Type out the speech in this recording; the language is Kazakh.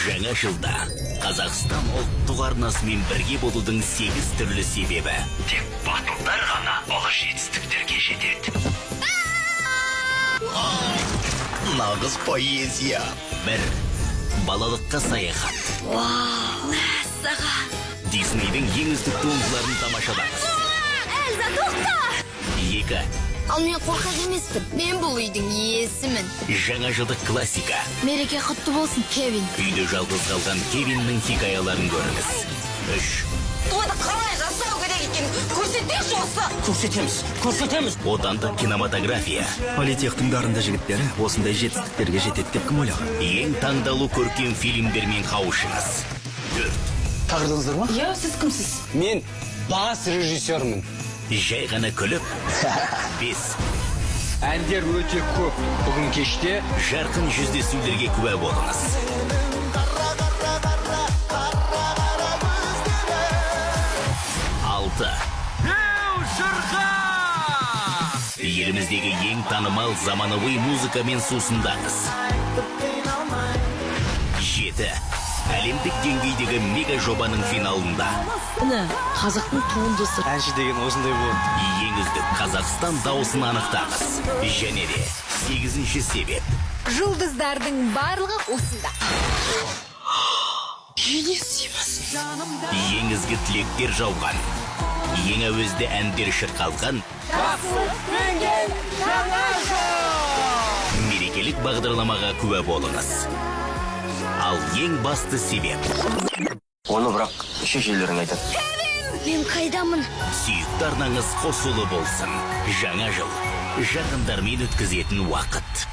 Жаңа жылда Қазақстан ұлттық арнасымен бірге болудың 8 түрлі себебі. Тек батылдар ғана ұлы жетістіктерге жетеді. Нағыз поэзия. 1. Балалыққа саяхат. Вау, мәссаған! Диснейдің ең үздік туындыларын тамашалаңыз. Эльза, тоқта! 2. Ал мен қорқақ емеспін. Мен бұл үйдің иесімін. Жаңа жылдық классика. Мереке құтты болсын, Кевин. Үйде жалғыз қалған Кевиннің хикаяларын көріңіз. 3. Тойды қалай жасау керек екенін көрсетейікші осы. Көрсетеміз, көрсетеміз. Отандық кинематография. Политехтің дарынды жігіттері осындай жетістіктерге жетеді деп кім ойлаған? Ең таңдаулы көркем фильмдермен қауышыңыз. 4. Шақырдыңыздар ма? Иә, сіз кімсіз? Мен бас режиссермін. Жай ғана күліп. 5. Әндер өте көп. Бүгін кеште Жарқын жүздесулерге куә болыңыз. 6. Еліміздегі ең танымал заманауи музыкамен сусындаңыз. 7. Әлемдік деңгейдегі мега жобаның финалында Міне, қазақтың туындысы. Әнші деген осындай болады. Ең үздік Қазақстан дауысын анықтаңыз. Және де 8-ші себеп. Жұлдыздардың барлығы осында. Ең ізгі тілектер жауған, ең әуезді әндер шырқалған мерекелік бағдарламаға куә болыңыз. Ал ең басты себеп. Оны бірақ шешелерің айтады. Мен қайдамын? Сүйікті арнаңыз қосулы болсын. Жаңа жыл жақындармен өткізетін уақыт.